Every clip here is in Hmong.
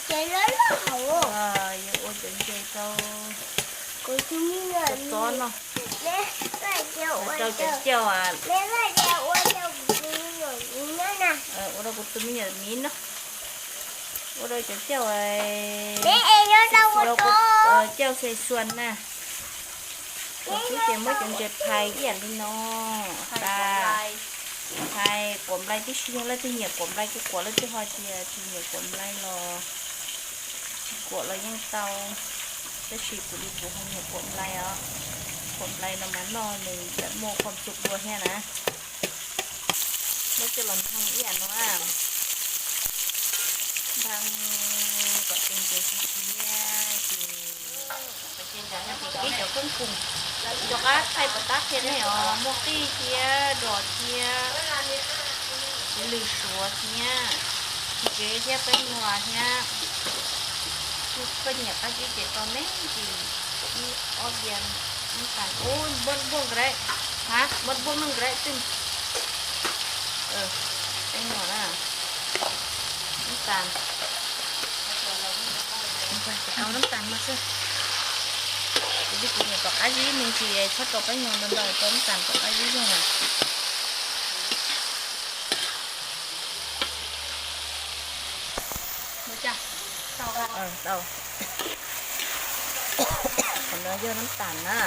Ces loj loj hauv. Yog ua cov ntses rau cov txob no, rau cov cauj, ua rau kuv tus me nyuam miv no, ua rau cov cauj, cauj Xes Xuas na. Kuv twb ces muab cov ntses phais ib yam li no, phais quav nplai tib si, yog leej twg nyiam quav nplai kuj quav, leej twg ho tias tsis nyiam quav nplai los tsis quav los yeej tau, tab sis kuv li kuv ho nyiam quav nplai os. Quav nplai no mas noj nws yam muaj khuam txuj dua thiab na. Muab coj los nphoo ib yam no, nphoo kom tus ntses siav siav ces ib cov koob kum, rov qab thaij puas tab qhia nej os, muaj qij thiab dos thiab lws suav thiab ntses thiab peb nyuag thiab. Koj nyiam qab zib ces rau me ntsis, ib ob diav npaj, ua npaj npaj nqaij, ha, npaj npaj nqaij xwb. Peb nyuag na, npaj, rau npaj mas xwb. Kuv li kuv nyiam tom qab zib me ntsis, txhob rau peb nyuag ntau ntau, rau npaj tom qab zib zog na. Qhov no yog nab tas na.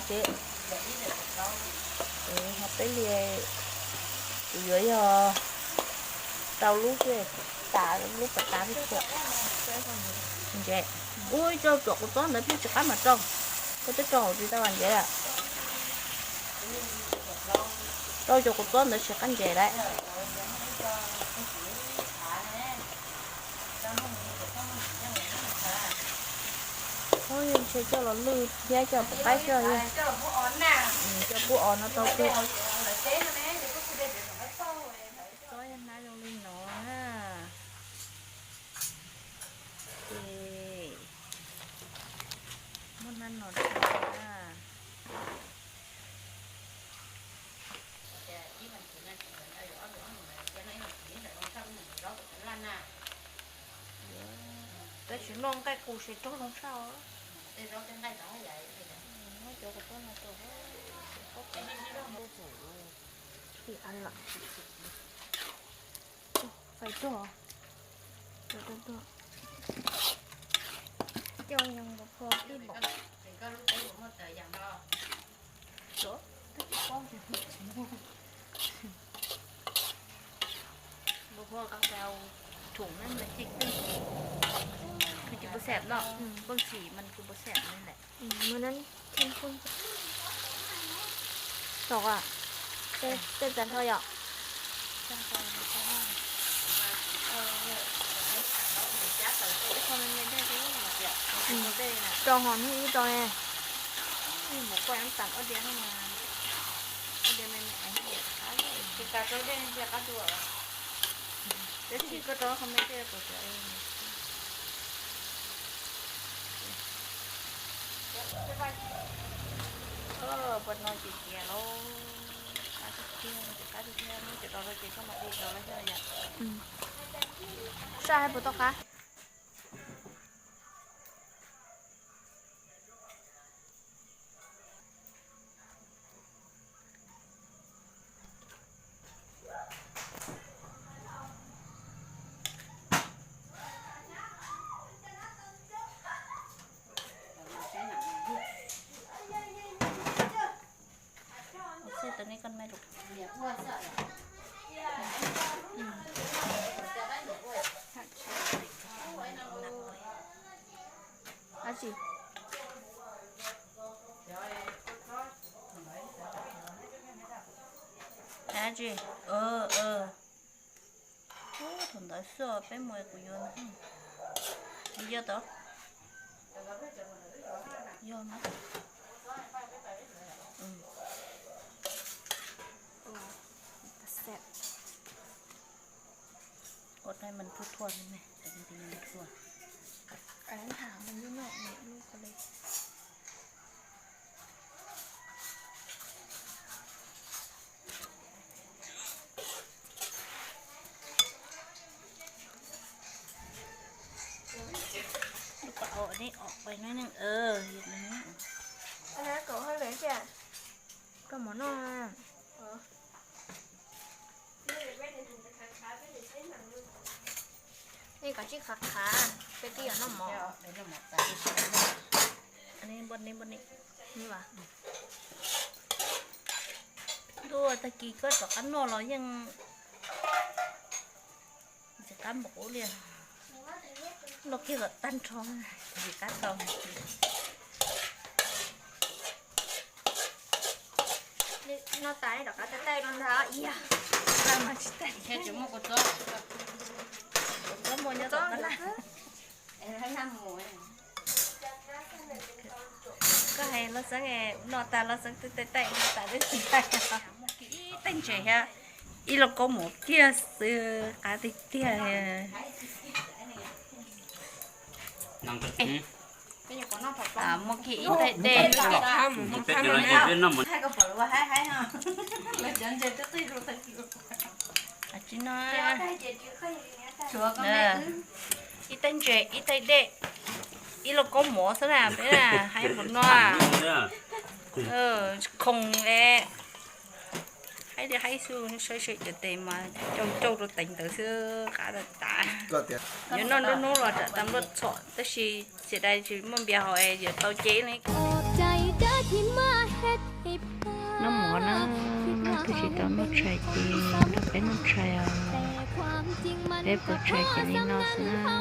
Ces ho peb li, kuv yuav yog rau lub, tas lub pas tas thiab. Ntses, ua ib co cuam kua txob ntawd pheej tsis qab mas rau, koj twb rau hauv tsis tau ntses lawm. Rau cov kua txob ntawd tsis qab ntses lawm. Ntshe coj los lwj thiab coj pov qaib coj, coj pub os no tau kawg. Txob yog hnab zoo li no na. Ces muab hnab no rau na. Tab sis noj nqaij qus ces raug zoo tshaj. Muab cov kua txob no rau, fais tuag, coj yog npau phom tib npaum. Npau phom koj tau thum na, mas ces koj tsis pub xem no, koj tsis mas koj pub xem no lawm. Tau, tej tag nrho yom. Rau hom hnub ib rau ne. Tab sis koj rau qhov me tej puas tias, puas no ces tias lauj, qab tiag tiag, qab tiag tiag, muab cov rau rau ces koj mam li rau los xyov yom. Saj hais puas tau qab. Xwb tus ne koj me lus. Dab tsi? Dab tsi? Thaum ntawd xwb peb mus kuv yuav ntag. Yog tod. Yog mas. Ua dai mas thuaj thuaj li ne, ua dai mas thuaj. Koj mov noj. Nej kav tsij qhav qhav, peb twb yuav noj mov. Ntuj, tag kis koj rov qab noj los yeej tsis qab npaum li. Noj kiag kom tag nrho tsis qab tau. Noj tas rov qab tawm tawm no ntag. Ib yam, tsis tag, koj muaj nyob tom tab laj. Koj hais Loj Xeeb, noj tas Loj Xeeb twb tawm tawm, noj tas twb tsis tag. Ib teev ntses thiab ib lauj kaub mov kiag xwb, qab tiag tiag. Muaj kiag ib tais dej. Ib tais ntses, ib tais dej, ib lauj kaub mov xwb na, peb na hais npaum no. Khoom le, haib li haib xwb, saib seb cov tes mas cauj cauj rau teev ntawd xwb, qab tas tas. Yuav noj nruab hnub los tsam tas luaj txhom, tab sis txiv dais tsis muaj npias hauv es yuav tau ces li. Noj mov na, twb tsis tau noj tshais ces rov qab noj tshais os. Peb puas tshais ces li no xwb na.